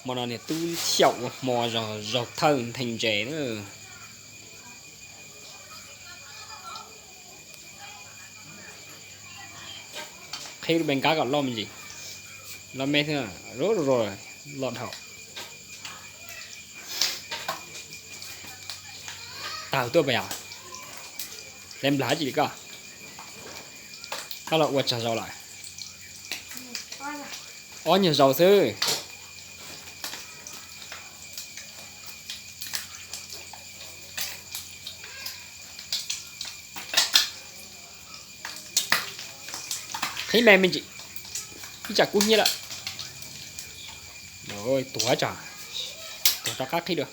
Hmo no niag tub xyaum ua hmo zog, zaug thawj ntheev ntses na. Qhib lub npe nqab kom loj me ntsis, loj me xwb, loj dhau. Tawg tuaj pas yog? Hle nplas tsis li koj, koj los ua tsawg zaus lawm? Ob nyuag zaus xwb. Qhib me me ntsis, ib tsam kub hnyiab lawm. Tuag tsam, tuag rov qab qhib dua.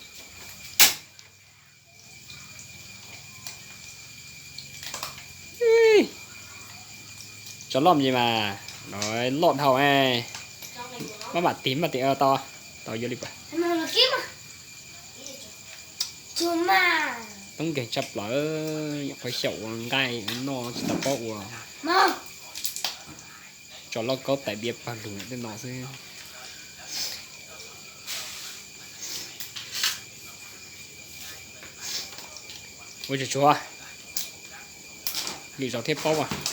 Tso loj me ntsis mas, loj dhau. Maj mam tig maj mam tig, tau, tau yuav li pas. Toob nkeeg tshaj plaws, nyuam qhuav xyaum ua nqaij noj tsis tau paub ua. Tso lauj kaub tais diav pawg lug tej no xwb. Ua tsuag tsuag, lwm zaus thiaj paub as.